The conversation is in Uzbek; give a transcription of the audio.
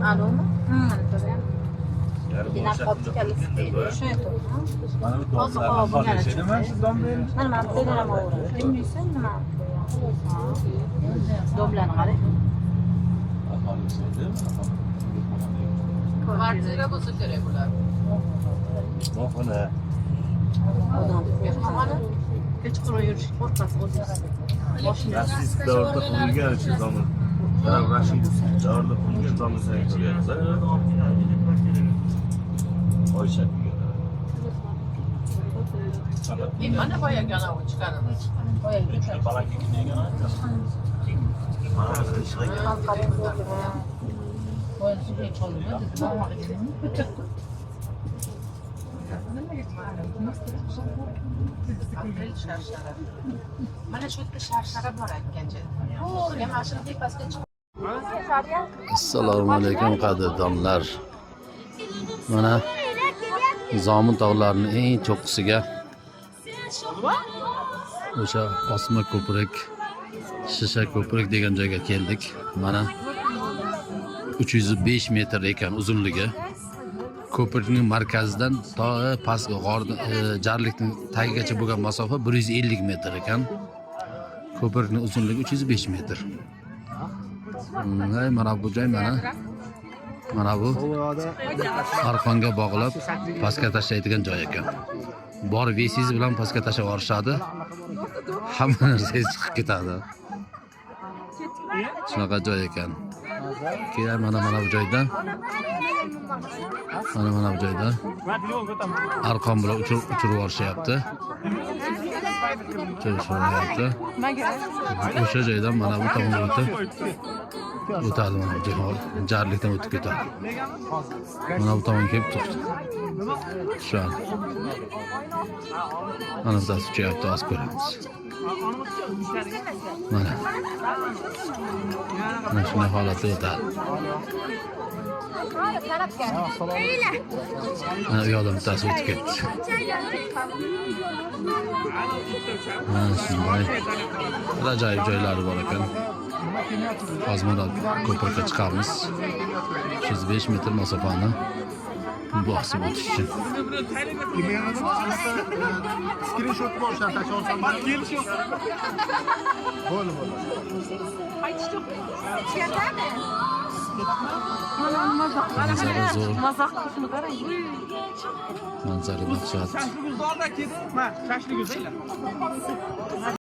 Alomi? Domlarni qarang. Kvartira bo'lsa kerak bular. Mehmonxona. Mehmonxona. Kechqurun yurish qo'rqasiz o'zingiz. Rashid davrida qurilgan shu zamon. Rashid davrida qurilgan zamon sanatoriyasi. Oysha degan. Mana boyagi anavi chiqaramiz. Mana bu ekan. Aprel sharshara. Mana shu yerda sharshara bor aytgancha. To'g'ri, mana shuni tepasiga chiqib Assalomu alaykum qadrdonlar. Mana Zomin tog'larining eng cho'qqisiga o'sha osma ko'prik, shisha ko'prik degan joyga keldik. Mana 305 metr ekan uzunligi. Ko'prikning markazidan to pastki g'orni jarlikning tagigacha bo'lgan masofa 150 metr ekan. Ko'prikning uzunligi 305 metr. Mana bu joy mana bu arqonga bog'lab pastga tashlaydigan joy ekan. Bor vesingiz bilan pastga tashlab yuborishadi. Hamma narsangiz chiqib ketadi. Shunaqa joy ekan. Keyin mana bu joyda mana bu joyda arqon bilan uchirib yuborishyapti. Uchirib yuboryapti. O'sha joydan mana bu tomonga o'tib o'tadi, mana bu joy jarlikdan o'tib ketadi. Mana bu tomonga kelib tushadi. Mana bittasi uchyapti, hozir ko'ramiz. Mana. Mana shunday holatda o'tadi. Mana u yoqdan bittasi o'tib ketdi. Mana shunday ajoyib joylari bor ekan. Hozir mana ko'prikka chiqamiz. 305 metr masofani bosib o'tish uchun. Screenshot bor, tashlab olsam. Bo'ldi, bo'ldi. Manzara zo'r. Manzara dahshat.